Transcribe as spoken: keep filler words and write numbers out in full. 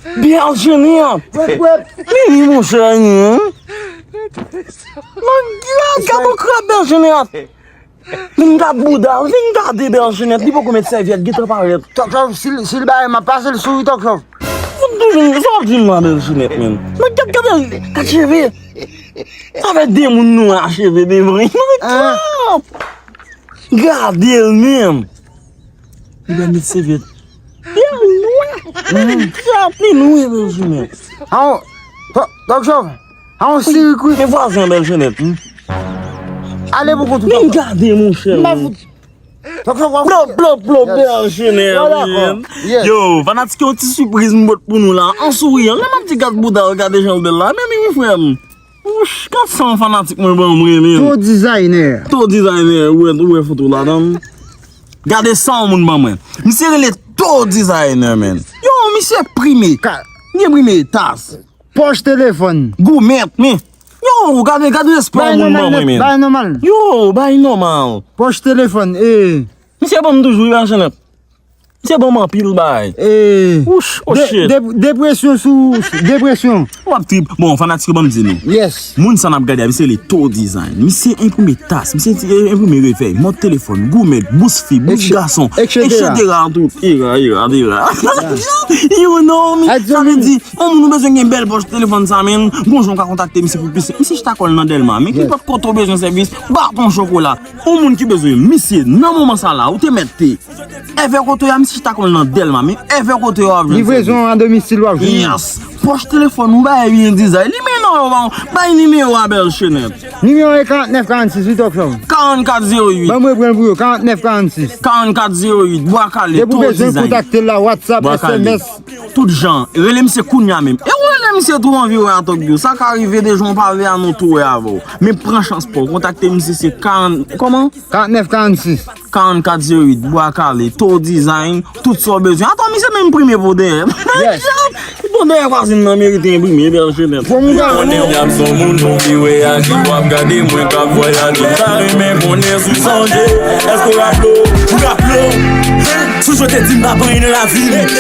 Bèl Jenèt. Wèp, wèp. Mimi, monchè, hein? Nan gad, gad yon krab, Bèl Jenèt. Vin gad bouda, vin gade Bèl Jenèt, li poko met sèvyèt, gentan parèt. Tòk Chòv, si l, si l bay, m ap pase l sou wi, Tòk Chòv. Fout toujou, sa w ap di m la, Bèl Jenèt, menm. Mwen gad, gad, gad cheve. Sa fè de moun nwa cheve devan. Mwen gad. Gade l menm. Li pa met sèvyèt. Li nwè. Mwen gad, li nwè, Bèl Jenèt. Aw, Tò-, Tòk Chòv. A yon sirkwi. Men vwazen an, Bèl Jenèt. Ale pou kont ou, Tòk Chòv. Men gade, monchè. M pa fout. Tòk Chòv, w ap Plop, plop, plop, Bèl Jenèt, wi. Yo, fanatik yo, yon ti sipriz m pot pou nou la. An souriyan. Lè m ap di gad bouda l, gade jan l bèl la. Men, men, wi, frè m. Wouch, gad sa yon fanatik mwen ban mwen, men. To designer. To designer, ou wè, ou wè foto ladan l. Gade sa yon moun ban mwen. Misye rele To designer, men. Yo, misye prime. Ka- Misye prime tas. Pòch telefòn. Goumèt, men. Yo, gade, gade respè yon moun ban mwen, men. Bay nòmal. Yo, bay nòmal. Pòch telefòn, e. Misye ban m toujou, wi, Bèl Jenèt. Misye ban m anpil bagay. E. Wouch, oh shit. Depresyon sou, depresyon. W ap trip. Bon, fanatik yo ban m di nou. Yes. Moun sa n ap gade a, misye rele To design. Misye enprime tas, misye ti, eh, enprime refèy, mòd telefòn, goumèt, bous fi, bous gason, et cetera. Et cetera tout. Ira, ira, ira. You know me. Sa vle di, yon moun ou bezwen gen bèl pòch telefòn sa, men, gon jan w ka kontakte misye pou plis. Misye chita kò l nan Dèlma, men ki pòt kote w bezwen sèvis, baton chokola. Yon moun ki bezwen misye nan moman sa la, ou te mèt te. Èvè kote w a, misye chita kò l nan Dèlma, men èvè kote w ap jwenn sèvis. Livrezon a domisil w ap jwenn. Yes. Pòch telefòn ou bay byen dizay. Li men non, yo ba w. Bay nimewo a Bèl Jenèt. Nimewo a karant nèf karant sis, wi, Tòk Chòv. Karant kat zewo uit. Ban mwen pran l pou yo, karant nèf karant sis. Karant kat zewo uit, Bwa Kale, To design. Depi w bezwen kontakte l la, WhatsApp, S M S. Tout jan. Rele misye kounye a menm. E ou rele misye tou anvi wè a Tòk Chòv. Sa ka rive de jan w pa vle a nou tou wè avè w. Men pran chans pa w. Kontakte misye se karant, kòman? Karant nèf karant sis. Karant kat zewo uit, Bwa Kale, To design, tout sa w bezwen. Atann, misye menm enprime pou dèyè. Yes. Pou dèyè vwazen nan merite enprime, Bèl Jenèt. Fò moun ka Konnen y ap son moun, nou ki wè a ki w ap gade mwen k ap vwayaje. M ta renmen konnen si w sonje. Èske w raple w? Ou raple w? Si w te di m pa pran nan lavi m.